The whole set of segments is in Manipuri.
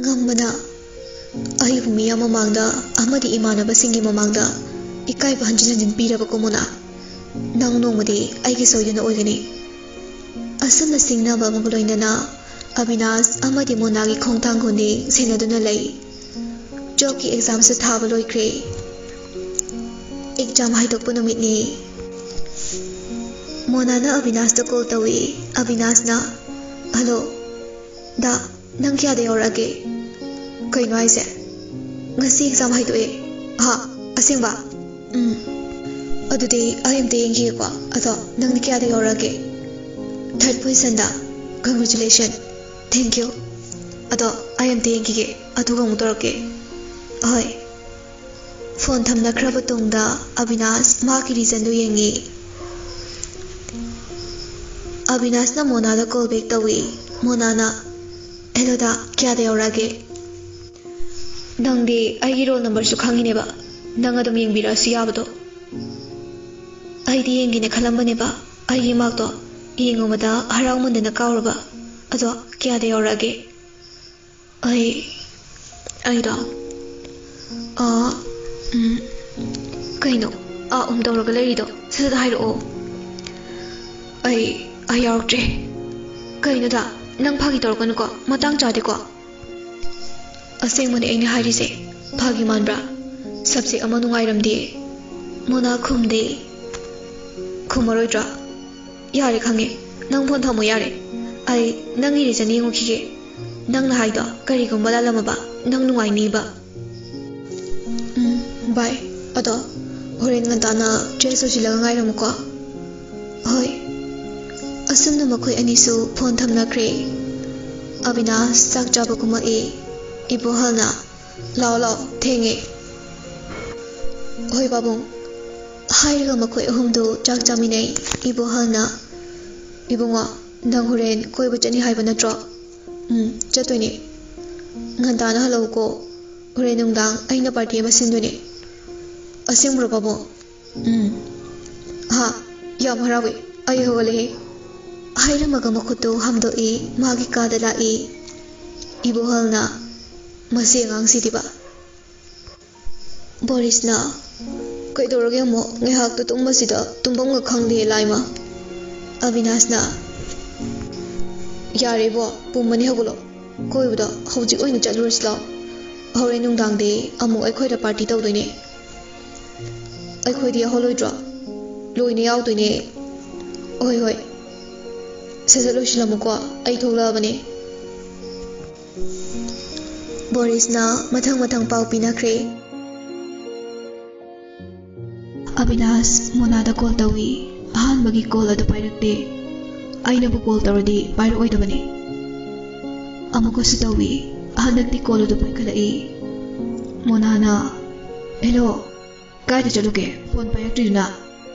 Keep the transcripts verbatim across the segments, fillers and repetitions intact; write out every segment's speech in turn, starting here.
ꯉꯝꯕꯅ ꯑꯩꯕꯨ ꯃꯤꯌꯥꯝ ꯃꯃꯥꯡꯗ ꯑꯃꯗꯤ ꯏꯃꯥꯟꯅꯕꯁꯤꯡꯒꯤ ꯃꯃꯥꯡꯗ ꯏꯀꯥꯏꯕ ꯍꯟꯖꯤꯟ ꯍꯟꯖꯤꯟ ꯄꯤꯔꯕꯀꯣ ꯃꯣꯅꯥ꯫ ꯅꯪ ꯅꯣꯡꯃꯗꯤ ꯑꯩꯒꯤ ꯁꯣꯏꯗꯅ ꯑꯣꯏꯒꯅꯤ꯫ ꯑꯁꯨꯝꯅ ꯁꯤꯡꯅꯕ ꯑꯃꯒ ꯂꯣꯏꯅꯅ ꯑꯕꯤꯅꯥꯁ ꯑꯃꯗꯤ ꯃꯣꯅꯥꯒꯤ ꯈꯣꯡꯊꯥꯡ ꯈꯨꯗꯤꯡ ꯁꯦꯟꯅꯗꯨꯅ ꯂꯩ꯫ ꯖꯣꯕꯀꯤ ꯑꯦꯛꯖꯥꯝꯁꯨ ꯊꯥꯕ ꯂꯣꯏꯈ꯭ꯔꯦ꯫ ꯑꯦꯛꯖꯥꯝ ꯍꯥꯏꯗꯣꯛꯄ ꯅꯨꯃꯤꯠꯅꯤ꯫ ꯃꯣꯅꯥꯅ ꯑꯕꯤꯅꯥꯁꯇ ꯀꯣꯜ ꯇꯧꯏ꯫ ꯑꯕꯤꯅꯥꯁꯅ, "ꯍꯜꯂꯣ, ꯗꯥ, ꯅꯪ ꯀꯌꯥꯗ ꯌꯧꯔꯛꯑꯒꯦ?" "ꯀꯩꯅꯣ ꯍꯥꯏꯁꯦ? ꯉꯁꯤ ꯑꯦꯛꯖꯥꯝ ꯍꯥꯏꯗꯣꯛꯑꯦ?" "ꯍꯥ? ꯑꯁꯦꯡꯕ?" "ꯎꯝ꯫ ꯑꯗꯨꯗꯤ ꯑꯩ ꯑꯝꯇ ꯌꯦꯡꯈꯤꯒꯦꯀꯣ꯫ ꯑꯗꯣ ꯅꯪꯗꯤ ꯀꯌꯥꯗ ꯌꯧꯔꯛꯑꯒꯦ?" "ꯊꯥꯔꯠ ꯄꯣꯖꯤꯁꯟꯗ꯫ ꯀꯪꯒ꯭ꯔꯦꯆꯨꯂꯦꯁꯟ꯫ Thank you. ꯑꯗꯣ ꯑꯩ ꯑꯝꯇ ꯌꯦꯡꯈꯤꯒꯦ, ꯑꯗꯨꯒ ꯑꯃꯨꯛ ꯇꯧꯔꯛꯀꯦ꯫" "ꯍꯣꯏ꯫" ꯐꯣꯟ ꯊꯝꯅꯈ꯭ꯔꯕ ꯇꯨꯡꯗ ꯑꯕꯤꯅꯥꯁ ꯃꯍꯥꯛꯀꯤ ꯔꯤꯖꯟꯗꯨ ꯌꯦꯡꯉꯤ꯫ ꯑꯕꯤꯅꯥꯁꯅ ꯃꯣꯅꯥꯗ ꯀꯣꯜ ꯕꯦꯛ ꯇꯧꯏ꯫ ꯃꯣꯅꯥꯅ, "ꯍꯦꯂꯣꯗ, ꯀꯌꯥꯗ ꯌꯧꯔꯛꯑꯒꯦ?" "ꯅꯪꯗꯤ ꯑꯩꯒꯤ ꯔꯣꯜ ꯅꯝꯕꯔꯁꯨ ꯈꯪꯉꯤꯅꯦꯕ, ꯅꯪ ꯑꯗꯨꯝ ꯌꯦꯡꯕꯤꯔꯛꯑꯁꯨ ꯌꯥꯕꯗꯣ꯫ ꯑꯩꯗꯤ ꯌꯦꯡꯒꯦꯅ ꯈꯜꯂꯝꯕꯅꯦꯕ, ꯑꯩꯒꯤ ꯃꯥꯔꯛꯇꯣ ꯌꯦꯡꯉꯨꯕꯗ ꯍꯔꯥꯎꯃꯟꯗꯅ ꯀꯥꯎꯔꯕ꯫ ꯑꯗꯣ ꯀꯌꯥꯗ ꯌꯧꯔꯛꯑꯒꯦ?" "ꯑꯩ, ꯑꯩꯔꯣ? ꯑꯥ, ꯎꯝ, ꯀꯩꯅꯣ? ꯑꯥ, ꯎꯝ ꯇꯧꯔꯒ ꯂꯩꯔꯤꯗꯣ? ꯁꯠ ꯁꯠ ꯍꯥꯏꯔꯛꯑꯣ꯫" "ꯑꯩ, ꯑꯩ ꯌꯥꯎꯔꯛꯇ꯭ꯔꯦ꯫" "ꯀꯩꯅꯣꯗ, ꯅꯪ ꯐꯥꯒꯤ ꯇꯧꯔꯛꯀꯅꯨꯀꯣ, ꯃꯇꯥꯡ ꯆꯥꯗꯦꯀꯣ꯫" "ꯑꯁꯦꯡꯕꯅꯦ ꯑꯩꯅ ꯍꯥꯏꯔꯤꯁꯦ, ꯐꯥꯒꯤ ꯃꯥꯟꯕ꯭ꯔꯥ? ꯁꯕꯖꯦꯛ ꯑꯃ ꯅꯨꯡꯉꯥꯏꯔꯝꯗꯦ꯫" ꯃꯣꯅꯥ ꯈꯨꯝꯗꯦ꯫ "ꯈꯨꯝꯃꯔꯣꯏꯗ꯭ꯔꯥ? ꯌꯥꯔꯦ, ꯈꯪꯉꯦ꯫ ꯅꯪ ꯐꯣꯟ ꯊꯝꯃꯣ, ꯌꯥꯔꯦ꯫ ꯑꯩ ꯅꯪꯒꯤ ꯔꯤꯖꯟ ꯌꯦꯡꯉꯨꯈꯤꯒꯦ꯫ ꯅꯪꯅ ꯍꯥꯏꯗꯣ ꯀꯔꯤꯒꯨꯝꯕ ꯂꯥꯜꯂꯝꯃꯕ ꯅꯪ ꯅꯨꯡꯉꯥꯏꯅꯤꯕ꯫" "ꯎꯝ, ꯕꯥꯏ꯫ ꯑꯗꯣ ꯍꯣꯔꯦꯟ ꯉꯟꯇꯥꯅ ꯗ꯭ꯔꯦꯁ ꯂꯣꯏꯁꯤꯜꯂꯒ ꯉꯥꯏꯔꯝꯃꯨꯀꯣ꯫" "ꯍꯣꯏ꯫" ꯑꯁꯨꯝꯅ ꯃꯈꯣꯏ ꯑꯅꯤꯁꯨ ꯐꯣꯟ ꯊꯝꯅꯈ꯭ꯔꯦ꯫ ꯑꯕꯤꯅꯥꯁ ꯆꯥꯛ ꯆꯥꯕ ꯀꯨꯝꯃꯛꯏ꯫ ꯏꯕꯣꯍꯜꯅ, "ꯂꯥꯛꯑꯣ, ꯂꯥꯛꯑꯣ, ꯊꯦꯡꯉꯦ꯫" "ꯍꯣꯏ ꯄꯥꯕꯨꯡ꯫" ꯍꯥꯏꯔꯒ ꯃꯈꯣꯏ ꯑꯍꯨꯝꯗꯨ ꯆꯥꯛ ꯆꯥꯃꯤꯟꯅꯩ꯫ ꯏꯕꯣꯍꯜꯅ, "ꯏꯕꯨꯡꯉꯣ, ꯅꯪ ꯍꯣꯔꯦꯟ ꯀꯣꯏꯕ ꯆꯠꯅꯤ ꯍꯥꯏꯕ ꯅꯠꯇ꯭ꯔꯣ?" "ꯎꯝ, ꯆꯠꯇꯣꯏꯅꯦ꯫" "ꯉꯟꯇꯥꯅ ꯍꯜꯂꯛꯎꯀꯣ꯫ ꯍꯣꯔꯦꯟ ꯅꯨꯡꯗꯥꯡ ꯑꯩꯅ ꯄꯥꯔꯇꯤ ꯑꯃ ꯁꯤꯟꯗꯣꯏꯅꯦ꯫" "ꯑꯁꯦꯡꯕ꯭ꯔꯣ ꯄꯥꯕꯨꯡ?" "ꯎꯝ꯫" "ꯍꯥ, ꯌꯥꯝ ꯍꯔꯥꯎꯋꯦ꯫ ꯑꯩ ꯍꯧꯒꯠꯂꯛꯑꯦ꯫" ꯍꯥꯏꯔꯝꯃꯒ ꯃꯈꯨꯠꯇꯨ ꯍꯥꯝꯗꯣꯛꯏ, ꯃꯥꯒꯤ ꯀꯥꯗ ꯂꯥꯛꯏ꯫ ꯏꯕꯣꯍꯜꯅ, "ꯃꯁꯤ ꯑꯉꯥꯡꯁꯤꯗꯤꯕ꯫" ꯕꯣꯔꯤꯁꯅ, "ꯀꯩꯗꯧꯔꯒꯦ ꯑꯃꯨꯛ? ꯉꯥꯏꯍꯥꯛꯇ ꯇꯨꯝꯕꯁꯤꯗ ꯇꯨꯝꯐꯝꯒ ꯈꯪꯗꯦ ꯂꯥꯏꯃ꯫" ꯑꯕꯤꯅꯥꯁꯅ, "ꯌꯥꯔꯦ ꯏꯕꯣ, ꯄꯨꯝꯃꯅꯤ, ꯍꯧꯒꯠꯂꯣ꯫ ꯀꯣꯏꯕꯗꯣ ꯍꯧꯖꯤꯛ ꯑꯣꯏꯅ ꯆꯠꯂꯨꯔꯁꯤ ꯂꯥꯎ꯫ ꯍꯣꯔꯦꯟ ꯅꯨꯡꯗꯥꯡꯗꯤ ꯑꯃꯨꯛ ꯑꯩꯈꯣꯏꯗ ꯄꯥꯔꯇꯤ ꯇꯧꯗꯣꯏꯅꯦ꯫" "ꯑꯩꯈꯣꯏꯗꯤ ꯌꯥꯎꯍꯜꯂꯣꯏꯗ꯭ꯔꯣ?" "ꯂꯣꯏꯅ ꯌꯥꯎꯗꯣꯏꯅꯦ꯫" "ꯍꯣꯏ, ꯍꯣꯏ꯫ ꯁꯠ ꯁꯠ ꯂꯣꯏꯁꯤꯜꯂꯝꯃꯨꯀꯣ, ꯑꯩ ꯊꯣꯛꯂꯛꯑꯕꯅꯦ꯫" ꯕꯣꯔꯤꯁꯅ ꯃꯊꯪ ꯃꯊꯪ ꯄꯥꯎ ꯄꯤꯅꯈ꯭ꯔꯦ꯫ ꯑꯕꯤꯅꯥꯁ ꯃꯣꯅꯥꯗ ꯀꯣꯜ ꯇꯧꯏ꯫ ꯑꯍꯥꯟꯕꯒꯤ ꯀꯣꯜ ꯑꯗꯨ ꯄꯥꯏꯔꯛꯇꯦ꯫ ꯑꯩꯅꯕꯨ ꯀꯣꯜ ꯇꯧꯔꯗꯤ ꯄꯥꯏꯔꯛꯑꯣꯏꯗꯕꯅꯤ꯫ ꯑꯃꯨꯛꯀꯁꯨ ꯇꯧꯏ꯫ ꯍꯟꯗꯛꯇꯤ ꯀꯣꯜ ꯑꯗꯨ ꯄꯥꯏꯈꯠꯂꯛꯏ꯫ ꯃꯣꯅꯥꯅ, "ꯍꯦꯂꯣ, ꯀꯥꯏꯗ ꯆꯠꯂꯨꯒꯦ? ꯐꯣꯟ ꯄꯥꯏꯔꯛꯇ꯭ꯔꯤꯗꯨꯅ?"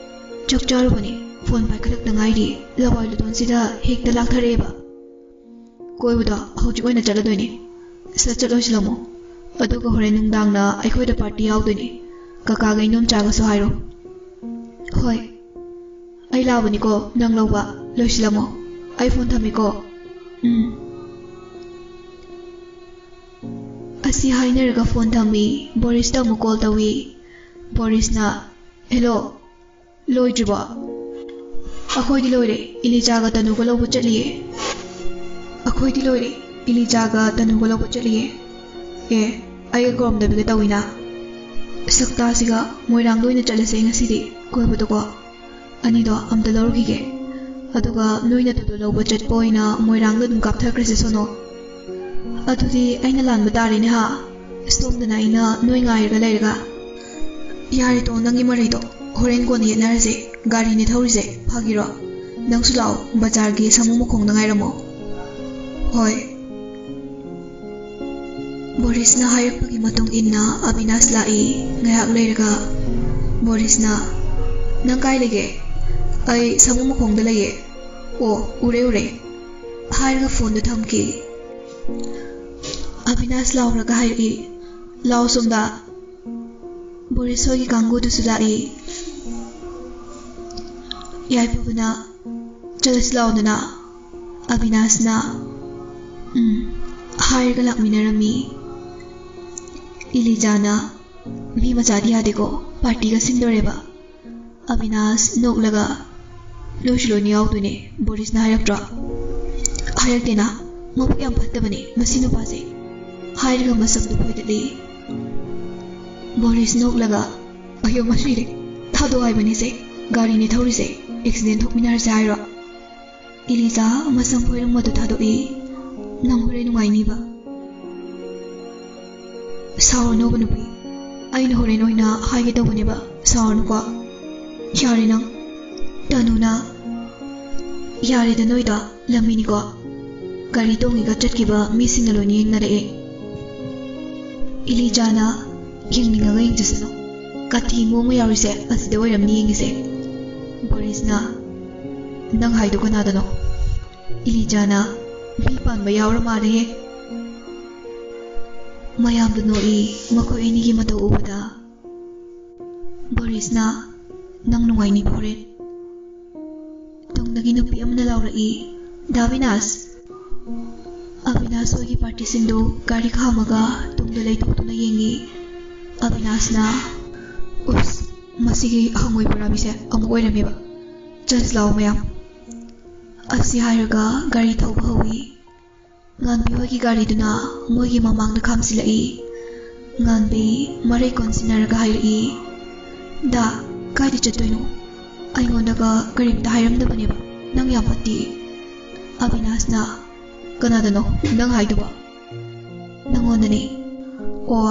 "ꯆꯥꯛ ꯆꯥꯔꯨꯕꯅꯤ, ꯐꯣꯟ ꯄꯥꯏꯈꯠꯂꯛꯇ ꯉꯥꯏꯔꯤ꯫ ꯂꯋꯥꯏ ꯂꯨꯗꯣꯟꯁꯤꯗ ꯍꯦꯛꯇ ꯂꯥꯛꯊꯔꯛꯑꯦꯕ꯫ ꯀꯣꯏꯕꯗꯣ ꯍꯧꯖꯤꯛ ꯑꯣꯏꯅ ꯆꯠꯂꯗꯣꯏꯅꯤ꯫ ꯁꯠ ꯆꯠ ꯂꯣꯏꯁꯤꯜꯂꯝꯃꯣ꯫ ꯑꯗꯨꯒ ꯍꯣꯔꯦꯟ ꯅꯨꯡꯗꯥꯡꯅ ꯑꯩꯈꯣꯏꯗ ꯄꯥꯔꯇꯤ ꯌꯥꯎꯗꯣꯏꯅꯤ꯫ ꯀꯀꯥꯒ ꯏꯅꯣꯝꯆꯥꯒꯁꯨ ꯍꯥꯏꯔꯣ꯫" "ꯍꯣꯏ꯫ ꯑꯩ ꯂꯥꯛꯑꯕꯅꯤꯀꯣ ꯅꯪ ꯂꯧꯕ꯫ ꯂꯣꯏꯁꯤꯜꯂꯝꯃꯣ꯫ ꯑꯩ ꯐꯣꯟ ꯊꯝꯃꯦꯀꯣ꯫" "ꯎꯝ꯫" ꯑꯁꯤ ꯍꯥꯏꯅꯔꯒ ꯐꯣꯟ ꯊꯝꯃꯤ꯫ ꯕꯣꯔꯤꯁꯇ ꯑꯃꯨꯛ ꯀꯣꯜ ꯇꯧꯏ꯫ ꯕꯣꯔꯤꯁꯅ, "ꯍꯦꯂꯣ, ꯂꯣꯏꯗ꯭ꯔꯤꯕꯣ?" "ꯑꯩꯈꯣꯏꯗꯤ ꯂꯣꯏꯔꯦ, ꯏꯂꯤꯖꯥꯒ ꯇꯅꯨꯒ ꯂꯧꯕ ꯆꯠꯂꯤꯌꯦ꯫" "ꯑꯩꯈꯣꯏꯗꯤ ꯂꯣꯏꯔꯦ, ꯏꯂꯤꯖꯥꯒ ꯇꯅꯨꯒ ꯂꯧꯕ ꯆꯠꯂꯤꯌꯦ꯫" "ꯑꯦ, ꯑꯩꯒ ꯀꯧꯔꯝꯗꯕꯤꯒ ꯇꯧꯏꯅ꯫" "ꯁꯛꯇꯥꯁꯤꯒ, ꯃꯣꯏꯔꯥꯡꯗ ꯑꯣꯏꯅ ꯆꯠꯂꯁꯦ ꯉꯁꯤꯗꯤ ꯀꯣꯏꯕꯗꯀꯣ꯫ ꯑꯅꯤꯗꯣ ꯑꯝꯇ ꯂꯧꯔꯨꯈꯤꯒꯦ꯫ ꯑꯗꯨꯒ ꯅꯣꯏ ꯅꯇꯨꯗꯣ ꯂꯧꯕ ꯆꯠꯄ ꯑꯣꯏꯅ ꯃꯣꯏꯔꯥꯡꯗ ꯑꯗꯨꯝ ꯀꯥꯞꯊꯈ꯭ꯔꯁꯦ ꯁꯣꯅꯣ꯫" "ꯑꯗꯨꯗꯤ ꯑꯩꯅ ꯂꯥꯟꯕ ꯇꯥꯔꯦꯅꯦ ꯍꯥ? ꯁꯣꯝꯗꯅ ꯑꯩꯅ ꯅꯣꯏ ꯉꯥꯏꯔꯒ ꯂꯩꯔꯒ꯫" "ꯌꯥꯔꯦ ꯇꯣ, ꯅꯪꯒꯤ ꯃꯔꯩꯗꯣ꯫ ꯍꯣꯔꯦꯟ ꯀꯣꯟꯅ ꯌꯦꯠꯅꯔꯁꯦ꯫ ꯒꯥꯔꯤꯅꯦ ꯊꯧꯔꯤꯁꯦ, ꯐꯥꯒꯤꯔꯣ? ꯅꯪꯁꯨ ꯂꯥꯛꯑꯣ, ꯕꯖꯥꯔꯒꯤ ꯁꯥꯃꯨ ꯃꯈꯣꯡꯗ ꯉꯥꯏꯔꯝꯃꯣ꯫" "ꯍꯣꯏ꯫" ꯕꯣꯔꯤꯁꯅ ꯍꯥꯏꯔꯛꯄꯒꯤ ꯃꯇꯨꯡ ꯏꯟꯅ ꯑꯕꯤꯅꯥꯁ ꯂꯥꯛꯏ꯫ ꯉꯥꯏꯍꯥꯛ ꯂꯩꯔꯒ ꯕꯣꯔꯤꯁꯅ, "ꯅꯪ ꯀꯥꯏ ꯂꯩꯒꯦ?" "ꯑꯩ ꯁꯥꯃꯨ ꯃꯈꯣꯡꯗ ꯂꯩꯌꯦ꯫" "ꯑꯣ, ꯎꯔꯦ, ꯎꯔꯦ," ꯍꯥꯏꯔꯒ ꯐꯣꯟꯗꯨ ꯊꯝꯈꯤ꯫ ꯑꯕꯤꯅꯥꯁ ꯂꯥꯎꯔꯒ ꯍꯥꯏꯔꯛꯏ, "ꯂꯥꯎ ꯁꯣꯝꯗ꯫" ꯕꯣꯔꯤꯁ ꯍꯣꯏꯒꯤ ꯀꯥꯡꯕꯨꯗꯨꯁꯨ ꯂꯥꯛꯏ꯫ ꯌꯥꯏꯐꯕꯅ, "ꯆꯠꯂꯁꯤ ꯂꯥꯎꯗꯅ꯫" ꯑꯕꯤꯅꯥꯁꯅ, "ꯎꯝ," ꯍꯥꯏꯔꯒ ꯂꯥꯛꯃꯤꯟꯅꯔꯝꯃꯤ꯫ ꯏꯂꯤꯖꯥꯅ, "ꯃꯤ ꯃꯆꯥꯗꯤ ꯌꯥꯗꯦꯀꯣ, ꯄꯥꯔꯇꯤꯒ ꯁꯤꯟꯗꯣꯔꯦꯕ꯫" ꯑꯕꯤꯅꯥꯁ ꯅꯣꯛꯂꯒ, "ꯅꯣꯏꯁꯨ ꯂꯣꯏꯅ ꯌꯥꯎꯗꯣꯏꯅꯦ, ꯕꯣꯔꯤꯁꯅ ꯍꯥꯏꯔꯛꯇ꯭ꯔꯣ?" "ꯍꯥꯏꯔꯛꯇꯦꯅ, ꯃꯕꯨꯛ ꯌꯥꯝ ꯐꯠꯇꯕꯅꯦ ꯃꯁꯤ ꯅꯨꯄꯥꯁꯦ," ꯍꯥꯏꯔꯒ ꯃꯁꯝꯗꯨ ꯐꯣꯏꯗꯠꯂꯤ꯫ ꯕꯣꯔꯤꯁ ꯅꯣꯛꯂꯒ, "ꯑꯌꯣ, ꯃꯁꯤꯔꯦ, ꯊꯥꯗꯣꯛ ꯍꯥꯏꯕꯅꯤꯁꯦ, ꯒꯥꯔꯤꯅꯦ ꯊꯧꯔꯤꯁꯦ, ꯑꯦꯛꯁꯤꯗꯦꯟ ꯊꯣꯛꯃꯤꯟꯅꯔꯁꯦ ꯍꯥꯏꯔꯣ?" ꯏꯂꯤꯖꯥ ꯃꯁꯝ ꯐꯣꯏꯔꯝꯕꯗꯨ ꯊꯥꯗꯣꯛꯏ꯫ "ꯅꯪ ꯍꯣꯔꯦꯟ ꯅꯨꯡꯉꯥꯏꯅꯤꯕ꯫" "ꯁꯥꯎꯔꯅꯣꯕ ꯅꯨꯄꯤ, ꯑꯩꯅ ꯍꯣꯔꯦꯟ ꯑꯣꯏꯅ ꯍꯥꯏꯒꯦ ꯇꯧꯕꯅꯦꯕ, ꯁꯥꯎꯔꯅꯨꯀꯣ꯫" "ꯌꯥꯔꯦ ꯅꯪ꯫" ꯇꯅꯨꯅ, "ꯌꯥꯔꯦꯗ ꯅꯣꯏꯗ, ꯂꯝꯕꯤꯅꯤꯀꯣ, ꯒꯥꯔꯤ ꯇꯣꯡꯉꯤꯒ ꯆꯠꯈꯤꯕ ꯃꯤꯁꯤꯡꯅ ꯂꯣꯏꯅ ꯌꯦꯡꯅꯔꯛꯑꯦ꯫" ꯏꯂꯤꯖꯥꯅ, "ꯌꯦꯡꯅꯤꯡꯉꯒ ꯌꯦꯡꯖꯁꯅꯨ, ꯀꯥꯊꯤ ꯃꯑꯣꯡ ꯑꯃ ꯌꯥꯎꯔꯤꯁꯦ ꯑꯁꯤꯗ ꯑꯣꯏꯔꯝꯅꯤ ꯌꯦꯡꯉꯤꯁꯦ꯫" ꯕꯣꯔꯤꯁꯅ, "ꯅꯪ ꯍꯥꯏꯗꯣ ꯀꯅꯥꯗꯅꯣ?" ꯏꯂꯤꯖꯥꯅ, "ꯃꯤ ꯄꯥꯟꯕ ꯌꯥꯎꯔ ꯃꯥꯜꯂꯦꯍꯦ꯫" ꯃꯌꯥꯝꯗꯨ ꯅꯣꯛꯏ ꯃꯈꯣꯏ ꯑꯅꯤꯒꯤ ꯃꯇꯧ ꯎꯕꯗ꯫ ꯕꯣꯔꯤꯁꯅ, "ꯅꯪ ꯅꯨꯡꯉꯥꯏꯅꯤꯕ ꯍꯣꯔꯦꯟ꯫" ꯇꯨꯡꯗꯒꯤ ꯅꯨꯄꯤ ꯑꯃꯅ ꯂꯥꯎꯔꯛꯏ, "ꯗꯥ ꯑꯕꯤꯅꯥꯁ!" ꯑꯕꯤꯅꯥꯁ ꯍꯣꯏꯒꯤ ꯄꯥꯔꯇꯤꯁꯤꯡꯗꯨ ꯒꯥꯔꯤ ꯈꯥꯝꯃꯒ ꯇꯨꯡꯗ ꯂꯩꯊꯣꯛꯇꯨꯅ ꯌꯦꯡꯉꯤ꯫ ꯑꯕꯤꯅꯥꯁꯅ, "ꯎꯁ, ꯃꯁꯤꯒꯤ ꯍꯪꯉꯣꯏ ꯕꯣꯔꯥꯕꯤꯁꯦ ꯑꯃꯨꯛ ꯑꯣꯏꯔꯝꯃꯦꯕ꯫ ꯆꯠꯁꯤ ꯂꯥꯛꯑꯣ ꯃꯌꯥꯝ꯫" ꯑꯁꯤ ꯍꯥꯏꯔꯒ ꯒꯥꯔꯤ ꯊꯧꯕ ꯍꯧꯏ꯫ ꯉꯥꯟꯕꯤ ꯍꯣꯏꯒꯤ ꯒꯥꯔꯤꯗꯨꯅ ꯃꯣꯏꯒꯤ ꯃꯃꯥꯡꯗ ꯈꯥꯝꯖꯤꯜꯂꯛꯏ꯫ ꯉꯥꯟꯕꯤ ꯃꯔꯩ ꯀꯣꯟꯁꯤꯟꯅꯔꯒ ꯍꯥꯏꯔꯛꯏ, "ꯗꯥ, ꯀꯥꯏꯗ ꯆꯠꯇꯣꯏꯅꯣ? ꯑꯩꯉꯣꯟꯗꯒ ꯀꯔꯤꯝꯇ ꯍꯥꯏꯔꯝꯗꯕꯅꯦꯕ꯫ ꯅꯪ ꯌꯥꯝ ꯐꯠꯇꯦ꯫" ꯑꯕꯤꯅꯥꯁꯅ, "ꯀꯅꯥꯗꯅꯣ ꯅꯪ ꯍꯥꯏꯗꯨꯕꯣ?" "ꯅꯪꯉꯣꯟꯗꯅꯦ꯫" "ꯑꯣ,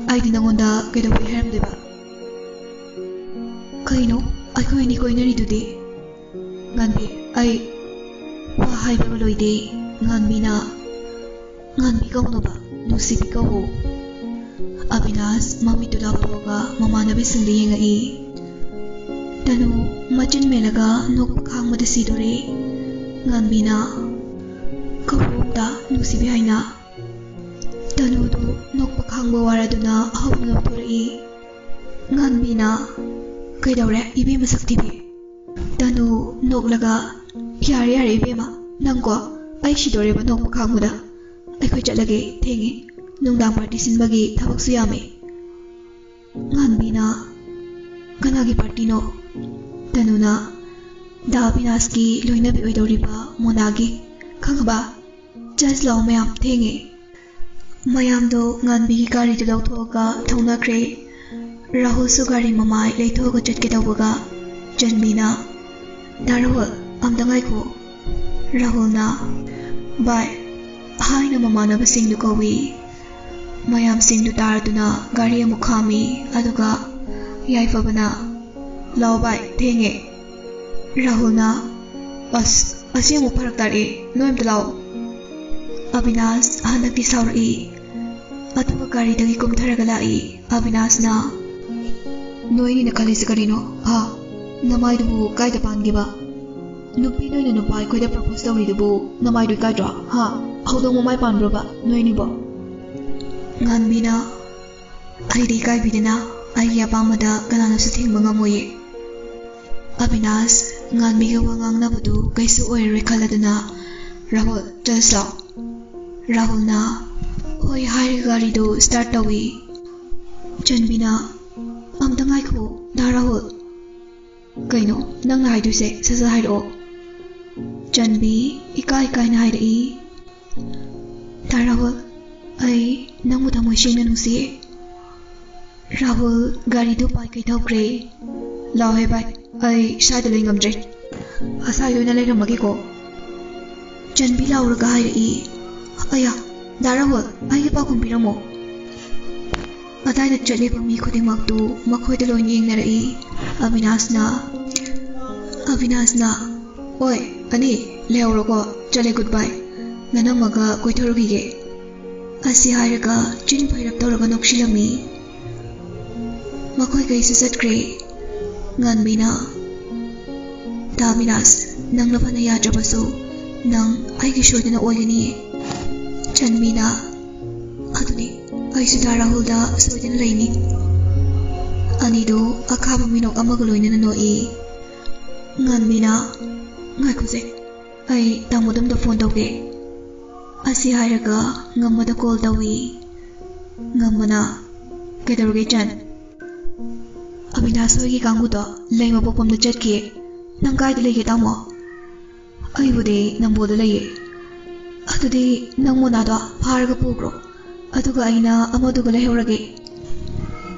ꯑꯩꯗꯤ ꯅꯪꯉꯣꯟꯗ ꯀꯩꯗꯧꯕꯩ ꯍꯥꯏꯔꯝꯗꯣꯏꯕ?" "ꯀꯩꯅꯣ, ꯑꯩꯈꯣꯏ ꯑꯅꯤ ꯀꯣꯏꯅꯔꯤꯗꯨꯗꯤ?" "ꯉꯥꯟꯕꯤ, ꯑꯩ ꯋꯥ ꯍꯥꯏꯕꯒ ꯂꯣꯏꯗꯦ꯫" ꯉꯥꯟꯕꯤꯅ, "ꯉꯥꯟꯕꯤ ꯀꯧꯅꯣꯕ?" ꯅꯨꯡꯁꯤꯕꯤ ꯀꯧꯋꯣ꯫ ꯑꯕꯤꯅꯥꯁ ꯃꯃꯤꯠꯇꯨ ꯂꯥꯎꯊꯣꯛꯑꯒ ꯃꯃꯥꯟꯅꯕꯤꯁꯤꯡꯗ ꯌꯦꯡꯉꯛꯏ꯫ ꯇꯅꯨ ꯃꯆꯤꯟ ꯃꯦꯜꯂꯒ ꯅꯣꯛꯄ ꯈꯥꯡꯕꯗ ꯁꯤꯗꯣꯔꯦ꯫ ꯉꯥꯟꯕꯤꯅ, "ꯀꯧꯔꯣꯝꯗ ꯅꯨꯡꯁꯤꯕꯤ" ꯍꯥꯏꯅ꯫ ꯇꯅꯨꯗꯨ ꯅꯣꯛꯄ ꯈꯥꯡꯕ ꯋꯥꯔꯗꯨꯅ ꯍꯧꯅ ꯅꯣꯛꯊꯣꯔꯛꯏ꯫ ꯉꯥꯟꯕꯤꯅ, "ꯀꯩꯗꯧꯔꯦ ꯏꯕꯦꯝꯃ ꯁꯛ ꯊꯤꯕꯤ?" ꯇꯅꯨ ꯅꯣꯛꯂꯒ, "ꯌꯥꯔꯦ ꯌꯥꯔꯦ ꯏꯕꯦꯝꯃ, ꯅꯪꯀꯣ, ꯑꯩ ꯁꯤꯗꯣꯔꯦꯕ ꯅꯣꯛꯄ ꯈꯥꯡꯕꯗ꯫ ꯑꯩꯈꯣꯏ ꯆꯠꯂꯒꯦ, ꯊꯦꯡꯉꯦ꯫ ꯅꯨꯡꯗꯥꯡ ꯄꯥꯔꯇꯤ ꯁꯤꯟꯕꯒꯤ ꯊꯕꯛꯁꯨ ꯌꯥꯝꯃꯦ꯫" ꯉꯥꯟꯕꯤꯅ, "ꯀꯅꯥꯒꯤ ꯄꯥꯔꯇꯤꯅꯣ?" ꯇꯅꯨꯅ, "ꯗꯥ ꯑꯕꯤꯅꯥꯁꯀꯤ ꯂꯣꯏꯅꯕꯤ ꯑꯣꯏꯗꯧꯔꯤꯕ ꯃꯣꯅꯥꯒꯤ꯫ ꯈꯪꯉꯕ? ꯆꯠꯂꯁꯤ ꯂꯥꯛꯑꯣ ꯃꯌꯥꯝ, ꯊꯦꯡꯉꯦ꯫" ꯃꯌꯥꯝꯗꯣ ꯉꯥꯟꯕꯤꯒꯤ ꯒꯥꯔꯤꯗꯨ ꯂꯧꯊꯣꯛꯑꯒ ꯊꯧꯅꯈ꯭ꯔꯦ꯫ ꯔꯥꯍꯨꯜꯁꯨ ꯒꯥꯔꯤ ꯃꯃꯥꯏ ꯂꯩꯊꯣꯛꯑꯒ ꯆꯠꯀꯦ ꯇꯧꯕꯒ ꯆꯟꯕꯤꯅ, "ꯗꯥ ꯔꯥꯍꯨꯜ, ꯑꯝꯇ ꯉꯥꯏꯈꯣ꯫" ꯔꯥꯍꯨꯜꯅ, "ꯚꯥꯏ" ꯍꯥꯏꯅ ꯃꯃꯥꯟꯅꯕꯁꯤꯡꯗꯨ ꯀꯧꯏ꯫ ꯃꯌꯥꯝꯁꯤꯡꯗꯨ ꯇꯥꯔꯗꯨꯅ ꯒꯥꯔꯤ ꯑꯃꯨꯛ ꯈꯥꯝꯃꯤ꯫ ꯑꯗꯨꯒ ꯌꯥꯏꯐꯕꯅ, "ꯂꯥꯛꯑꯣ ꯚꯥꯏ, ꯊꯦꯡꯉꯦ꯫" ꯔꯥꯍꯨꯜꯅ, "ꯑꯁ, ꯑꯁꯤ ꯑꯃꯨꯛ ꯐꯔꯛ ꯇꯥꯔꯛꯑꯦ, ꯅꯣꯏ ꯑꯝꯇ ꯂꯥꯛꯑꯣ꯫" ꯑꯕꯤꯅꯥꯁ ꯍꯟꯗꯛꯇꯤ ꯁꯥꯎꯔꯛꯏ꯫ ꯑꯗꯨꯒ ꯒꯥꯔꯤꯗꯒꯤ ꯀꯨꯝꯊꯔꯒ ꯂꯥꯛꯏ꯫ ꯑꯕꯤꯅꯥꯁꯅ, "ꯅꯣꯏꯅꯤꯅ ꯈꯜꯂꯤꯁꯦ ꯀꯔꯤꯅꯣ? ꯍꯥ? ꯅꯃꯥꯏꯗꯨꯕꯨ ꯀꯥꯏꯗ ꯄꯥꯟꯒꯦꯕ? ꯅꯨꯄꯤ ꯅꯣꯏꯅ ꯅꯨꯄꯥ ꯑꯩꯈꯣꯏꯗ ꯄ꯭ꯔꯄꯣꯁ ꯇꯧꯔꯤꯗꯨꯕꯨ ꯅꯃꯥꯏꯗꯨ ꯏꯀꯥꯏꯗ꯭ꯔꯣ? ꯍꯥ? ꯍꯧꯗꯣꯡ ꯃꯃꯥꯏ ꯄꯥꯟꯕ꯭ꯔꯣꯕ ꯅꯣꯏꯅꯤꯕꯣ?" ꯉꯥꯟꯕꯤꯅ, "ꯑꯩꯗꯤ ꯏꯀꯥꯏꯕꯤꯗꯅ ꯑꯩꯒꯤ ꯑꯄꯥꯝꯕꯗ ꯀꯅꯥꯅꯁꯨ ꯊꯤꯡꯕ ꯉꯝꯃꯣꯏꯌꯦ꯫" ꯑꯕꯤꯅꯥꯁ ꯉꯥꯟꯕꯤꯒ ꯋꯥ ꯉꯥꯡꯅꯕꯗꯨ ꯀꯩꯁꯨ ꯑꯣꯏꯔꯔꯣꯏ ꯈꯜꯂꯗꯨꯅ, "ꯔꯥꯍꯨꯜ, ꯆꯠꯂꯁꯤ ꯂꯥꯛꯑꯣ꯫" ꯔꯥꯍꯨꯜꯅ ꯍꯣꯏ ꯍꯥꯏꯔꯒ ꯒꯥꯔꯤꯗꯨ ꯁ꯭ꯇꯥꯔꯠ ꯇꯧꯏ꯫ ꯆꯟꯕꯤꯅ, "ꯑꯝꯇ ꯉꯥꯏꯈꯣ, ꯗꯥ ꯔꯥꯍꯨꯜ꯫" "ꯀꯩꯅꯣ ꯅꯪꯅ ꯍꯥꯏꯗꯣꯏꯁꯦ? ꯁꯠ ꯁꯠ ꯍꯥꯏꯔꯛꯑꯣ꯫" ꯆꯟꯕꯤ ꯏꯀꯥꯏ ꯀꯥꯏꯅ ꯍꯥꯏꯔꯛꯏ꯫ "ꯗꯥ ꯔꯥꯍꯨꯜ, ꯑꯩ ꯅꯪꯕꯨ ꯊꯃꯣꯏ ꯁꯦꯡꯅ ꯅꯨꯡꯁꯤꯌꯦ꯫" ꯔꯥꯍꯨꯜ ꯒꯥꯔꯤꯗꯨ ꯄꯥꯏꯈꯩ ꯊꯧꯈ꯭ꯔꯦ꯫ "ꯂꯥꯎꯍꯦ ꯚꯥꯏ, ꯑꯩ ꯁ꯭ꯋꯥꯏꯗ ꯂꯩ ꯉꯝꯗ꯭ꯔꯦ꯫ ꯑꯁ꯭ꯋꯥꯏꯗ ꯑꯣꯏꯅ ꯂꯩꯔꯝꯃꯒꯦꯀꯣ꯫" ꯆꯟꯕꯤ ꯂꯥꯎꯔꯒ ꯍꯥꯏꯔꯛꯏ꯫ "ꯑꯌꯥ, ꯗꯥ ꯔꯥꯍꯨꯜ, ꯑꯩꯒꯤ ꯄꯥꯎꯈꯨꯝ ꯄꯤꯔꯝꯃꯣ꯫" ꯑꯗꯥꯏꯗ ꯆꯠꯂꯤꯕ ꯃꯤ ꯈꯨꯗꯤꯡꯃꯛꯇꯨ ꯃꯈꯣꯏꯗ ꯂꯣꯏꯅ ꯌꯦꯡꯅꯔꯛꯏ꯫ ꯑꯕꯤꯅꯥꯁꯅ, ꯑꯕꯤꯅꯥꯁꯅ, "ꯑꯣꯏ, ꯑꯅꯤ, ꯂꯩꯍꯧꯔꯣꯀꯣ, ꯆꯠꯂꯦ, ꯒꯨꯗ ꯕꯥꯏ꯫ ꯅꯅꯝꯃꯒ ꯀꯣꯏꯊꯣꯔꯨꯈꯤꯒꯦ꯫" ꯑꯁꯤ ꯍꯥꯏꯔꯒ ꯆꯤꯟ ꯐꯩꯔꯞ ꯇꯧꯔꯒ ꯅꯣꯛꯁꯤꯜꯂꯝꯃꯤ꯫ ꯃꯈꯣꯏ ꯀꯩꯁꯨ ꯆꯠꯈ꯭ꯔꯦ꯫ ꯉꯥꯟꯕꯤꯅ, "ꯗꯥ ꯑꯕꯤꯅꯥꯁ, ꯅꯪꯅ ꯐꯅ ꯌꯥꯗ꯭ꯔꯕꯁꯨ ꯅꯪ ꯑꯩꯒꯤ ꯁꯣꯏꯗꯅ ꯑꯣꯏꯒꯅꯤ꯫" ꯆꯟꯕꯤꯅ, "ꯑꯗꯨꯅꯤ, ꯑꯩꯁꯨ ꯗꯥ ꯔꯥꯍꯨꯜꯗ ꯁꯣꯏꯗꯅ ꯂꯩꯅꯤ꯫" ꯑꯅꯤꯗꯨ ꯑꯈꯥꯕ ꯃꯤꯅꯣꯛ ꯑꯃꯒ ꯂꯣꯏꯅꯅ ꯅꯣꯛꯏ꯫ ꯉꯥꯟꯕꯤꯅ, "ꯉꯥꯏꯈꯣꯁꯦ, ꯑꯩ ꯇꯥꯃꯣꯗ ꯑꯝꯇ ꯐꯣꯟ ꯇꯧꯒꯦ꯫" ꯑꯁꯤ ꯍꯥꯏꯔꯒ ꯉꯝꯕꯗ ꯀꯣꯜ ꯇꯧꯏ꯫ ꯉꯝꯕꯅ, "ꯀꯩꯗꯧꯔꯒꯦ ꯏꯆꯟ?" "ꯑꯕꯤꯅꯥꯁ ꯍꯣꯏꯒꯤ ꯀꯥꯡꯕꯨꯗꯣ ꯂꯩꯃ ꯄꯣꯛꯐꯝꯗ ꯆꯠꯈꯤ꯫ ꯅꯪ ꯀꯥꯏꯗ ꯂꯩꯒꯦ ꯇꯥꯃꯣ?" "ꯑꯩꯕꯨꯗꯤ ꯅꯝꯕꯣꯜꯗ ꯂꯩꯌꯦ꯫" "ꯑꯗꯨꯗꯤ ꯅꯪ ꯃꯣꯅꯥꯗꯣ ꯐꯥꯔꯒ ꯄꯨꯈ꯭ꯔꯣ, ꯑꯗꯨꯒ ꯑꯩꯅ ꯑꯃꯗꯨꯒ ꯂꯩꯍꯧꯔꯒꯦ꯫"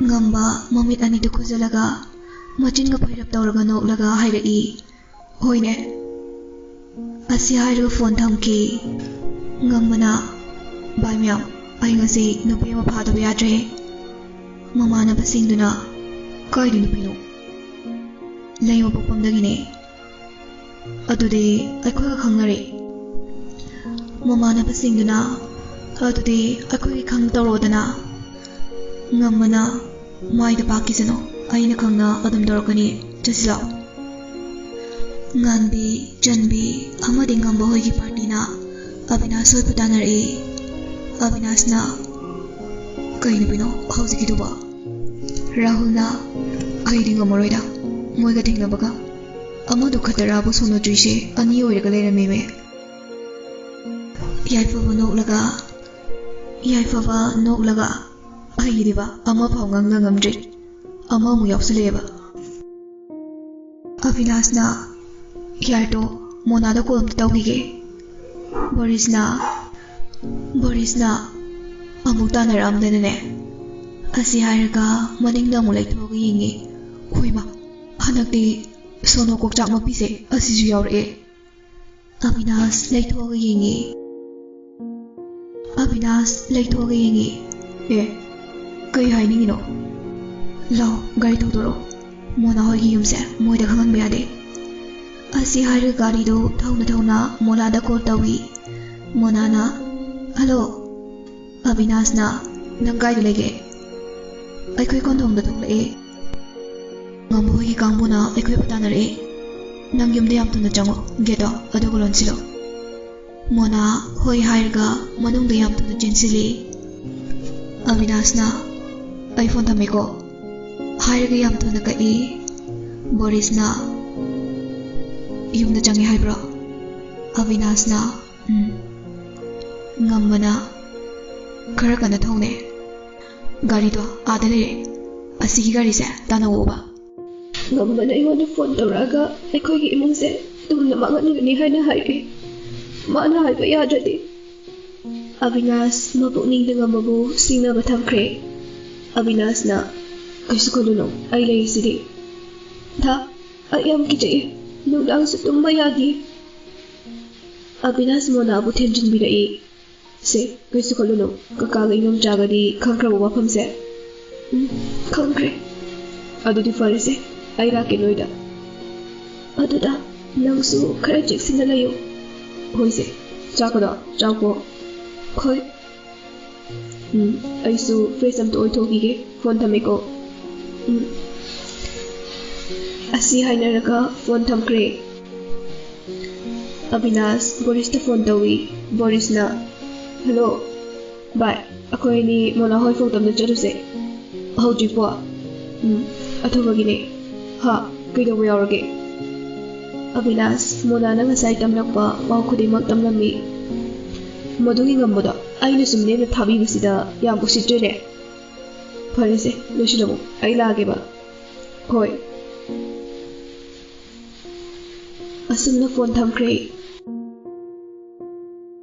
ꯉꯝꯕ ꯃꯃꯤꯠ ꯑꯅꯤꯗꯨ ꯈꯨꯖꯜꯂꯒ ꯃꯆꯤꯟꯒ ꯐꯩꯔꯞ ꯇꯧꯔꯒ ꯅꯣꯛꯂꯒ ꯍꯥꯏꯔꯛꯏ꯫ "ꯍꯣꯏꯅꯦ꯫" ꯑꯁꯤ ꯍꯥꯏꯔꯒ ꯐꯣꯟ ꯊꯝꯈꯤ꯫ ꯉꯝꯕꯅ, "ꯚꯥꯏ ꯃꯌꯥꯝ, ꯑꯩ ꯉꯁꯤ ꯅꯨꯄꯤ ꯑꯃ ꯐꯥꯗꯕ ꯌꯥꯗ꯭ꯔꯦ꯫" ꯃꯃꯥꯟꯅꯕꯁꯤꯡꯗꯨꯅ, "ꯀꯥꯏꯗꯩ ꯅꯨꯄꯤꯅꯣ?" "ꯂꯩꯃ ꯄꯣꯛꯐꯝꯗꯒꯤꯅꯦ꯫" "ꯑꯗꯨꯗꯤ ꯑꯩꯈꯣꯏꯒ ꯈꯪꯅꯔꯦ꯫" ꯃꯃꯥꯟꯅꯕꯁꯤꯡꯗꯨꯅ, "ꯑꯗꯨꯗꯤ ꯑꯩꯈꯣꯏꯒꯤ ꯈꯪ ꯇꯧꯔꯣꯗꯅ꯫" ꯉꯝꯕꯅ, "ꯃꯥꯏꯗ ꯄꯥꯛꯈꯤꯁꯅꯨ, ꯑꯩꯅ ꯈꯪꯅ ꯑꯗꯨꯝ ꯇꯧꯔꯛꯀꯅꯤ, ꯆꯠꯁꯤꯂꯥꯎ꯫" ꯉꯥꯟꯕꯤ, ꯆꯟꯕꯤ ꯑꯃꯗꯤ ꯉꯝꯕ ꯍꯣꯏꯒꯤ ꯄꯥꯔꯇꯤꯅ ꯑꯕꯤꯅꯥꯁ ꯍꯣꯏꯕꯨ ꯇꯥꯟꯅꯔꯛꯏ꯫ ꯑꯕꯤꯅꯥꯁꯅ, "ꯀꯩ ꯅꯨꯄꯤꯅꯣ ꯍꯧꯖꯤꯛꯀꯤꯗꯨꯕꯣ?" ꯔꯥꯍꯨꯜꯅ, "ꯑꯩꯗꯤ ꯉꯝꯃꯔꯣꯏꯗ, ꯃꯣꯏꯒ ꯊꯦꯡꯅꯕꯒ꯫ ꯑꯃꯗꯨ ꯈꯇꯔꯥꯕꯨ ꯁꯣꯅꯣ ꯆꯨꯏꯁꯦ ꯑꯅꯤ ꯑꯣꯏꯔꯒ ꯂꯩꯔꯝꯃꯦꯃꯦ꯫" ꯌꯥꯏꯐꯕ ꯅꯣꯛꯂꯒ, ꯌꯥꯏꯐꯕ ꯅꯣꯛꯂꯒ, "ꯑꯩꯒꯤꯗꯤꯕ ꯑꯃꯐꯥꯎ ꯉꯥꯡꯅ ꯉꯝꯗ꯭ꯔꯤ, ꯑꯃꯃꯨꯛ ꯌꯥꯎꯁꯜꯂꯛꯑꯦꯕ꯫" ꯑꯕꯤꯅꯥꯁꯅ, "ꯌꯥꯔꯦ ꯇꯣ, ꯃꯣꯅꯥꯗ ꯀꯣꯜ ꯑꯝꯇ ꯇꯧꯈꯤꯒꯦ꯫" ꯕꯣꯔꯤꯁꯅ, ꯕꯣꯔꯤꯁꯅ ꯑꯃꯨꯛ ꯇꯥꯟꯅꯔꯛꯑꯝꯗꯅꯅꯦ꯫ ꯑꯁꯤ ꯍꯥꯏꯔꯒ ꯃꯅꯤꯡꯗ ꯑꯃꯨꯛ ꯂꯩꯊꯣꯛꯑꯒ ꯌꯦꯡꯉꯤ꯫ ꯍꯣꯏꯃ, ꯍꯟꯗꯛꯇꯤ ꯁꯣꯅꯣ ꯀꯣꯛꯆꯥꯛ ꯃꯄꯤꯁꯦ ꯑꯁꯤꯁꯨ ꯌꯥꯎꯔꯛꯑꯦ꯫ ꯑꯕꯤꯅꯥꯁ ꯂꯩꯊꯣꯛꯑꯒ ꯌꯦꯡꯉꯤ꯫ ꯑꯕꯤꯅꯥꯁ ꯂꯩꯊꯣꯛꯑꯒ ꯌꯦꯡꯉꯤ꯫ "ꯑꯦ, ꯀꯩ ꯍꯥꯏꯅꯤꯡꯉꯤꯅꯣ? ꯂꯥꯎ, ꯒꯥꯔꯤ ꯊꯧꯗꯣꯔꯛꯑꯣ꯫ ꯃꯣꯅꯥ ꯍꯣꯏꯒꯤ ꯌꯨꯝꯁꯦ ꯃꯣꯏꯗ ꯈꯪꯍꯟꯕ ꯌꯥꯗꯦ꯫" ꯑꯁꯤ ꯍꯥꯏꯔꯒ ꯒꯥꯔꯤꯗꯨ ꯊꯧꯅ ꯊꯧꯅ ꯃꯣꯅꯥꯗ ꯀꯣꯜ ꯇꯧꯏ꯫ ꯃꯣꯅꯥꯅ, "ꯍꯜꯂꯣ꯫" ꯑꯕꯤꯅꯥꯁꯅ, "ꯅꯪ ꯀꯥꯏꯗ ꯂꯩꯒꯦ?" "ꯑꯩꯈꯣꯏ ꯀꯣꯟꯊꯣꯡꯗ ꯊꯣꯛꯂꯛꯑꯦ꯫ ꯉꯝꯕ ꯍꯣꯏꯒꯤ ꯀꯥꯡꯕꯨꯅ ꯑꯩꯈꯣꯏꯕꯨ ꯇꯥꯟꯅꯔꯛꯑꯦ꯫ ꯅꯪ ꯌꯨꯝꯗ ꯌꯥꯝ ꯊꯨꯅ ꯆꯪꯉꯣ꯫ ꯒꯦꯠꯇꯣ ꯑꯗꯨꯒ ꯂꯣꯟꯁꯤꯜꯂꯣ꯫" ꯃꯣꯅꯥ ꯍꯣꯏ ꯍꯥꯏꯔꯒ ꯃꯅꯨꯡꯗ ꯌꯥꯝ ꯊꯨꯅ ꯆꯦꯟꯁꯤꯜꯂꯤ꯫ ꯑꯕꯤꯅꯥꯁꯅ, "ꯑꯩ ꯐꯣꯟ ꯊꯝꯃꯦꯀꯣ" ꯍꯥꯏꯔꯒ ꯌꯥꯝ ꯊꯨꯅ ꯀꯛꯏ꯫ ꯕꯣꯔꯤꯁꯅ, "ꯌꯨꯝꯗ ꯆꯪꯉꯦ ꯍꯥꯏꯕ꯭ꯔꯣ?" ꯑꯕꯤꯅꯥꯁꯅ, "ꯎꯝ꯫" ꯉꯝꯕꯅ, "ꯈꯔ ꯀꯟꯅ ꯊꯧꯅꯦ꯫ ꯒꯥꯔꯤꯗꯣ ꯑꯥꯗ ꯂꯩꯔꯦ꯫ ꯑꯁꯤꯒꯤ ꯒꯥꯔꯤꯁꯦ ꯇꯥꯟꯅꯧꯋꯣꯕ꯫" ꯉꯝꯕꯅ ꯑꯩꯉꯣꯟꯗ ꯐꯣꯟ ꯇꯧꯔꯛꯑꯒ ꯑꯩꯈꯣꯏꯒꯤ ꯏꯃꯨꯡꯁꯦ ꯇꯨꯝꯅ ꯃꯥꯡꯍꯟꯒꯅꯤ ꯍꯥꯏꯅ ꯍꯥꯏꯔꯛꯑꯦ꯫ ꯃꯥꯅ ꯍꯥꯏꯕ ꯌꯥꯗ꯭ꯔꯗꯤ꯫ ꯑꯕꯤꯅꯥꯁ ꯃꯄꯨꯛꯅꯤꯡꯗ ꯉꯝꯕꯕꯨ ꯁꯤꯡꯅꯕ ꯊꯝꯈ꯭ꯔꯦ꯫ ꯑꯕꯤꯅꯥꯁꯅ, "ꯀꯩꯁꯨ ꯈꯜꯂꯨꯅꯨ, ꯑꯩ ꯂꯩꯔꯤꯁꯤꯗꯤ꯫" "ꯊꯥ, ꯑꯩ ꯌꯥꯝ ꯀꯤꯖꯩ꯫ ꯅꯨꯡꯗꯥꯡꯁꯨ ꯇꯨꯝꯕ ꯌꯥꯗꯦ꯫" ꯑꯕꯤꯅꯥꯁ ꯃꯣꯅꯥꯕꯨ ꯊꯦꯝꯖꯤꯟꯕꯤꯔꯛꯏ꯫ "ꯁꯦ, ꯀꯩꯁꯨ ꯈꯜꯂꯨꯅꯨ꯫ ꯀꯀꯥꯒ ꯏꯅꯣꯝꯆꯥꯒꯗꯤ ꯈꯪꯈ꯭ꯔꯕ ꯋꯥꯐꯝꯁꯦ?" "ꯎꯝ, ꯈꯪꯈ꯭ꯔꯦ꯫" "ꯑꯗꯨꯗꯤ ꯐꯔꯦꯁꯦ, ꯑꯩ ꯂꯥꯛꯀꯦ ꯅꯣꯏꯗ꯫" "ꯑꯗꯨꯗ ꯅꯪꯁꯨ ꯈꯔ ꯆꯦꯛꯁꯤꯟꯅ ꯂꯩꯌꯨ꯫" "ꯍꯣꯏꯁꯦ, ꯆꯥꯛꯀꯗꯣ ꯆꯥꯎꯀꯣ꯫" "ꯍꯣꯏ꯫" "ꯎꯝ, ꯑꯩꯁꯨ ꯐ꯭ꯔꯦꯁ ꯑꯝꯇ ꯑꯣꯏꯊꯣꯛꯈꯤꯒꯦ꯫ ꯐꯣꯟ ꯊꯝꯃꯦꯀꯣ꯫" "ꯎꯝ꯫" ꯑꯁꯤ ꯍꯥꯏꯅꯔꯒ ꯐꯣꯟ ꯊꯝꯈ꯭ꯔꯦ꯫ ꯑꯕꯤꯅꯥꯁ ꯕꯣꯔꯤꯁꯇ ꯐꯣꯟ ꯇꯧꯏ꯫ ꯕꯣꯔꯤꯁꯅ, "ꯍꯜꯂꯣ ꯚꯥꯏ, ꯑꯩꯈꯣꯏ ꯑꯅꯤ ꯃꯣꯅꯥ ꯍꯣꯏ ꯐꯧꯇꯝꯗ ꯆꯠꯂꯨꯁꯦ꯫" "ꯍꯧꯗ꯭ꯔꯤꯕꯣ?" "ꯎꯝ, ꯑꯊꯨꯕꯒꯤꯅꯦ꯫" "ꯍꯥ, ꯀꯩꯗꯧꯕ ꯌꯥꯎꯔꯒꯦ?" ꯑꯕꯤꯅꯥꯁ, ꯃꯣꯅꯥꯅ ꯉꯁꯥꯏ ꯇꯝꯂꯛꯄ ꯄꯥꯎ ꯈꯨꯗꯤꯡꯃꯛ ꯇꯝꯂꯝꯃꯤ꯫ "ꯃꯗꯨꯒꯤ ꯉꯝꯕꯗꯣ ꯑꯩꯅ ꯁꯨꯝ ꯂꯦꯝꯅ ꯊꯥꯕꯤꯕꯁꯤꯗ ꯌꯥꯝ ꯎꯁꯤꯠꯇ꯭ꯔꯦꯅꯦ꯫ ꯐꯔꯦꯁꯦ, ꯂꯣꯏꯁꯤꯜꯂꯝꯃꯨ, ꯑꯩ ꯂꯥꯛꯑꯒꯦꯕ꯫" "ꯍꯣꯏ꯫" ꯑꯁꯨꯝꯅ ꯐꯣꯟ ꯊꯝꯈ꯭ꯔꯦ꯫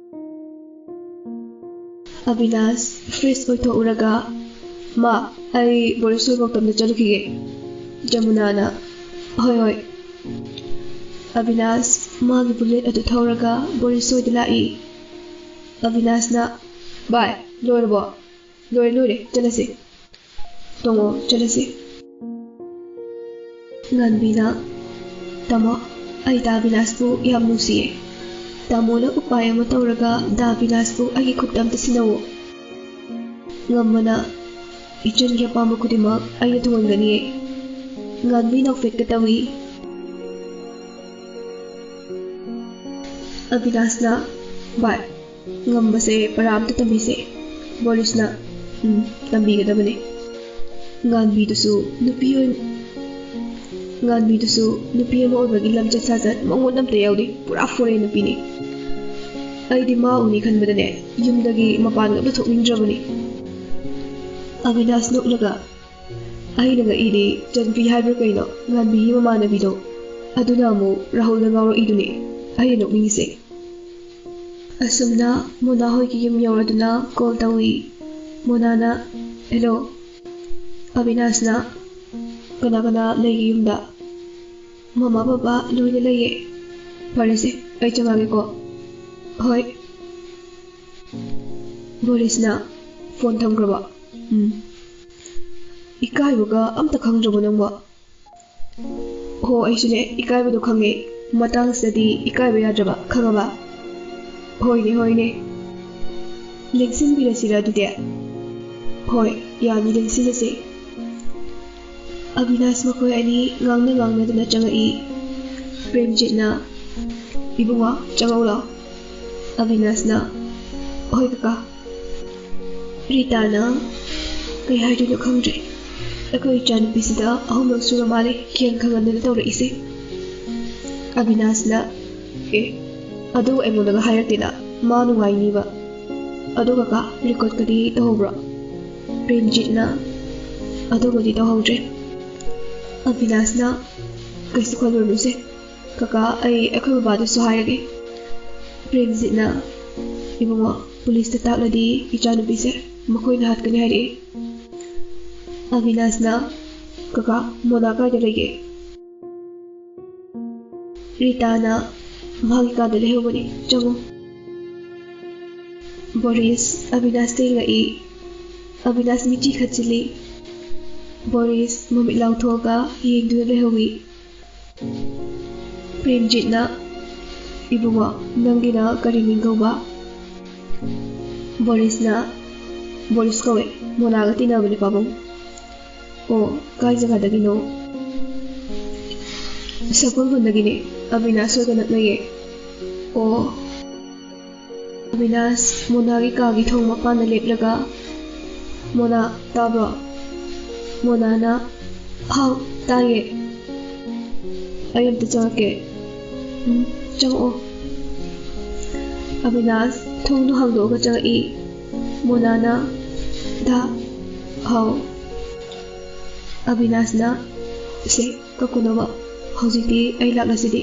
ꯑꯕꯤꯅꯥꯁ ꯐ꯭ꯔꯦꯁ ꯑꯣꯏꯊꯣꯛꯎꯔꯒ, "ꯃꯥ, ꯑꯩ ꯕꯣꯔꯤꯁ ꯍꯣꯏ ꯐꯧꯇꯝꯗ ꯆꯠꯂꯨꯈꯤꯒꯦ꯫" ꯖꯃꯨꯅꯥꯅ, "ꯍꯣꯏ, ꯍꯣꯏ꯫" ꯑꯕꯤꯅꯥꯁ ꯃꯥꯒꯤ ꯕꯨꯂꯦꯠ ꯑꯗꯨ ꯊꯧꯔꯒ ꯕꯣꯔꯤꯁ ꯍꯣꯏꯗ ꯂꯥꯛꯏ꯫ ꯑꯕꯤꯅꯥꯁꯅ, "ꯚꯥꯏ, ꯂꯣꯏꯔꯕꯣ?" "ꯂꯣꯏꯔꯦ, ꯂꯣꯏꯔꯦ, ꯆꯠꯂꯁꯤ꯫" "ꯇꯣꯡꯉꯣ, ꯆꯠꯂꯁꯤ꯫" ꯉꯥꯟꯕꯤꯅ, "ꯇꯥꯃꯣ, ꯑꯩ ꯗꯥ ꯕꯤꯅꯥꯁꯄꯨ ꯌꯥꯝ ꯅꯨꯡꯁꯤꯌꯦ꯫ ꯇꯥꯃꯣꯅ ꯎꯄꯥꯏ ꯑꯃ ꯇꯧꯔꯒ ꯗꯥ ꯕꯤꯅꯥꯁꯄꯨ ꯑꯩꯒꯤ ꯈꯨꯠꯇ ꯑꯝꯇ ꯁꯤꯟꯅꯧꯋꯣ꯫" ꯉꯝꯕꯅ ꯏꯆꯟꯒꯤ ꯑꯄꯥꯝꯕ ꯈꯨꯗꯤꯡꯃꯛ ꯑꯩꯅ ꯊꯨꯡꯍꯟꯒꯅꯤꯌꯦ꯫ ꯉꯥꯟꯕꯤ ꯅꯣꯛꯐꯦꯠꯀ ꯇꯧꯏ꯫ ꯑꯕꯤꯅꯥꯁꯅ, "ꯚꯥꯏ, ꯉꯝꯕꯁꯦ ꯄꯔꯥ ꯑꯝꯇ ꯇꯝꯕꯤꯁꯦ꯫" ꯕꯣꯔꯤꯁꯅ, "ꯎꯝ, ꯇꯝꯕꯤꯒꯗꯕꯅꯦ꯫ ꯉꯥꯟꯕꯤꯗꯨꯁꯨ ꯅꯨꯄꯤ ꯑꯣꯏ-, ꯉꯥꯟꯕꯤꯗꯨꯁꯨ ꯅꯨꯄꯤ ꯑꯃ ꯑꯣꯏꯕꯒꯤ ꯂꯝꯆꯠ ꯁꯥꯖꯠ ꯃꯉꯣꯟꯗ ꯑꯝꯇ ꯌꯥꯎꯗꯦ꯫ ꯄꯨꯔꯥ ꯐꯣꯔꯦꯟ ꯅꯨꯄꯤꯅꯤ꯫ ꯑꯩꯗꯤ ꯃꯥ ꯎꯅꯤ ꯈꯟꯕꯗꯅꯦ, ꯌꯨꯝꯗꯒꯤ ꯃꯄꯥꯟꯒ ꯑꯝꯇ ꯊꯣꯛꯅꯤꯡꯗ꯭ꯔꯕꯅꯤ꯫" ꯑꯕꯤꯅꯥꯁ ꯅꯣꯛꯂꯒ, "ꯑꯩꯅ ꯉꯛꯏꯗꯤ ꯆꯟꯕꯤ ꯍꯥꯏꯕ꯭ꯔꯥ ꯀꯩꯅꯣ, ꯉꯥꯟꯕꯤꯒꯤ ꯃꯃꯥꯟꯅꯕꯤꯗꯣ, ꯑꯗꯨꯅ ꯑꯃꯨꯛ ꯔꯥꯍꯨꯜꯗ ꯉꯥꯎꯔꯛꯏꯗꯨꯅꯦ ꯑꯩꯅ ꯅꯣꯛꯅꯤꯡꯉꯤꯁꯦ꯫" ꯑꯁꯨꯝꯅ ꯃꯣꯅꯥ ꯍꯣꯏꯒꯤ ꯌꯨꯝ ꯌꯧꯔꯗꯨꯅ ꯀꯣꯜ ꯇꯧꯏ꯫ ꯃꯣꯅꯥꯅ, "ꯍꯦꯜꯂꯣ꯫" ꯑꯕꯤꯅꯥꯁꯅ, "ꯀꯅꯥ ꯀꯅꯥ ꯂꯩꯒꯦ ꯌꯨꯝꯗ?" "ꯃꯃꯥ ꯕꯕꯥ ꯂꯣꯏꯅ ꯂꯩꯌꯦ꯫" "ꯐꯔꯦꯁꯦ, ꯑꯩ ꯆꯪꯉꯒꯦꯀꯣ꯫" "ꯍꯣꯏ꯫" ꯕꯣꯔꯤꯁꯅ ꯐꯣꯟ ꯊꯝꯈ꯭ꯔꯕ꯫ "ꯎꯝ꯫ ꯏꯀꯥꯏꯕꯒ ꯑꯝꯇ ꯈꯪꯗ꯭ꯔꯕꯣ ꯅꯪꯕꯣ?" "ꯍꯣ, ꯑꯩꯁꯨꯅꯦ, ꯏꯀꯥꯏꯕꯗꯣ ꯈꯪꯉꯦ꯫ ꯃꯇꯥꯡꯁꯤꯗꯗꯤ ꯏꯀꯥꯏꯕ ꯌꯥꯗ꯭ꯔꯕ, ꯈꯪꯉꯕ?" "ꯍꯣꯏꯅꯦ, ꯍꯣꯏꯅꯦ꯫ ꯂꯦꯡꯁꯤꯟꯕꯤꯔꯁꯤꯔ ꯑꯗꯨꯗꯤ?" "ꯍꯣꯏ, ꯌꯥꯅꯤ, ꯂꯦꯡꯁꯤꯜꯂꯁꯦ꯫" ꯑꯕꯤꯅꯥꯁ ꯃꯈꯣꯏ ꯑꯅꯤ ꯉꯥꯡꯅ ꯉꯥꯡꯅꯗꯨꯅ ꯆꯪꯉꯛꯏ꯫ ꯄ꯭ꯔꯦꯝꯖꯤꯠꯅ, "ꯏꯕꯨꯡꯉꯣ, ꯆꯪꯉꯛꯎ ꯂꯥꯎ꯫" ꯑꯕꯤꯅꯥꯁꯅ, "ꯍꯣꯏ ꯀꯀꯥ꯫" ꯔꯤꯇꯥꯅ, "ꯀꯩ ꯍꯥꯏꯗꯣꯏꯅꯣ ꯈꯪꯗ꯭ꯔꯦ꯫ ꯑꯩꯈꯣꯏ ꯏꯆꯥꯅꯨꯄꯤꯁꯤꯗ ꯑꯍꯨꯝꯂꯛ ꯁꯨꯔ ꯃꯥꯜꯂꯦ ꯈꯦꯡ ꯈꯪꯍꯟꯗꯅ ꯇꯧꯔꯛꯏꯁꯦ꯫" ꯑꯕꯤꯅꯥꯁꯅ, "ꯑꯦ, ꯑꯗꯨ ꯑꯩꯉꯣꯟꯗꯒ ꯍꯥꯏꯔꯛꯇꯦꯗ, ꯃꯥ ꯅꯨꯡꯉꯥꯏꯅꯤꯕ꯫ ꯑꯗꯣ ꯀꯀꯥ, ꯔꯦꯀꯣꯔꯠꯀꯗꯤ ꯇꯧꯍꯧꯕ꯭ꯔꯣ?" ꯄ꯭ꯔꯦꯝꯖꯤꯠꯅ, "ꯑꯗꯨꯒꯗꯤ ꯇꯧꯍꯧꯗ꯭ꯔꯦ꯫" ꯑꯕꯤꯅꯥꯁꯅ, "ꯀꯩꯁꯨ ꯈꯜꯂꯨꯔꯅꯨꯁꯦ꯫ ꯀꯀꯥ, ꯑꯩ ꯑꯩꯈꯣꯏ ꯕꯕꯥꯗꯁꯨ ꯍꯥꯏꯔꯒꯦ꯫" ꯄ꯭ꯔꯦꯝꯖꯤꯠꯅ, "ꯏꯕꯨꯡꯉꯣ, ꯄꯨꯂꯤꯁꯇ ꯇꯥꯛꯂꯗꯤ ꯏꯆꯥꯅꯨꯄꯤꯁꯦ ꯃꯈꯣꯏꯅ ꯍꯥꯠꯀꯅꯤ ꯍꯥꯏꯔꯛꯑꯦ꯫" ꯑꯕꯤꯅꯥꯁꯅ, "ꯀꯀꯥ, ꯃꯣꯅꯥ ꯀꯥꯏꯗ ꯂꯩꯒꯦ?" ꯔꯤꯇꯥꯅ, "ꯃꯥꯒꯤ ꯀꯥꯗ ꯂꯩꯍꯧꯕꯅꯤ, ꯆꯪꯉꯨ꯫" ꯕꯣꯔꯤꯁ ꯑꯕꯤꯅꯥꯁꯇ ꯌꯦꯡꯉꯛꯏ꯫ ꯑꯕꯤꯅꯥꯁ ꯃꯤꯠꯆꯤ ꯈꯠꯆꯤꯜꯂꯤ꯫ ꯕꯣꯔꯤꯁ ꯃꯃꯤꯠ ꯂꯥꯎꯊꯣꯛꯑꯒ ꯌꯦꯡꯗꯨꯅ ꯂꯩꯍꯧꯏ꯫ ꯄ꯭ꯔꯦꯝꯖꯤꯠꯅ, "ꯏꯕꯨꯡꯉꯣ, ꯅꯪꯒꯤꯅ ꯀꯔꯤ ꯃꯤꯡ ꯀꯧꯕ?" ꯕꯣꯔꯤꯁꯅ, ꯕꯣꯔꯤꯁ ꯀꯧꯋꯦ꯫ ꯃꯣꯅꯥꯒ ꯇꯤꯟꯅꯕꯅꯦ, ꯄꯥꯕꯨꯡ꯫ ꯑꯣ, ꯀꯥꯏ ꯖꯒꯥꯗꯒꯤꯅꯣ? ꯁꯒꯣꯜꯕꯟꯗꯒꯤꯅꯦ꯫ ꯑꯕꯤꯅꯥꯁ ꯍꯣꯏꯒ ꯅꯛꯅꯩꯌꯦ꯫ ꯑꯣ꯫ ꯑꯕꯤꯅꯥꯁ ꯃꯣꯅꯥꯒꯤ ꯀꯥꯒꯤ ꯊꯣꯡ ꯃꯄꯥꯟꯗ ꯂꯦꯞꯂꯒ, "ꯃꯣꯅꯥ, ꯇꯥꯕ꯭ꯔꯣ?" ꯃꯣꯅꯥꯅ, "ꯍꯥꯎ, ꯇꯥꯏꯌꯦ꯫ ꯑꯩ ꯑꯝꯇ ꯆꯪꯉꯛꯀꯦ꯫" "ꯎꯝ, ꯆꯪꯉꯛꯑꯣ꯫" ꯑꯕꯤꯅꯥꯁ ꯊꯣꯡꯗꯣ ꯍꯥꯡꯗꯣꯛꯑꯒ ꯆꯪꯉꯛꯏ꯫ ꯃꯣꯅꯥꯅ, "ꯗꯥ, ꯍꯥꯎ꯫" ꯑꯕꯤꯅꯥꯁꯅ, "ꯁꯦ, ꯀꯞꯀꯅꯣꯕ꯫ ꯍꯧꯖꯤꯛꯇꯤ ꯑꯩ ꯂꯥꯛꯂꯁꯤꯗꯤ꯫"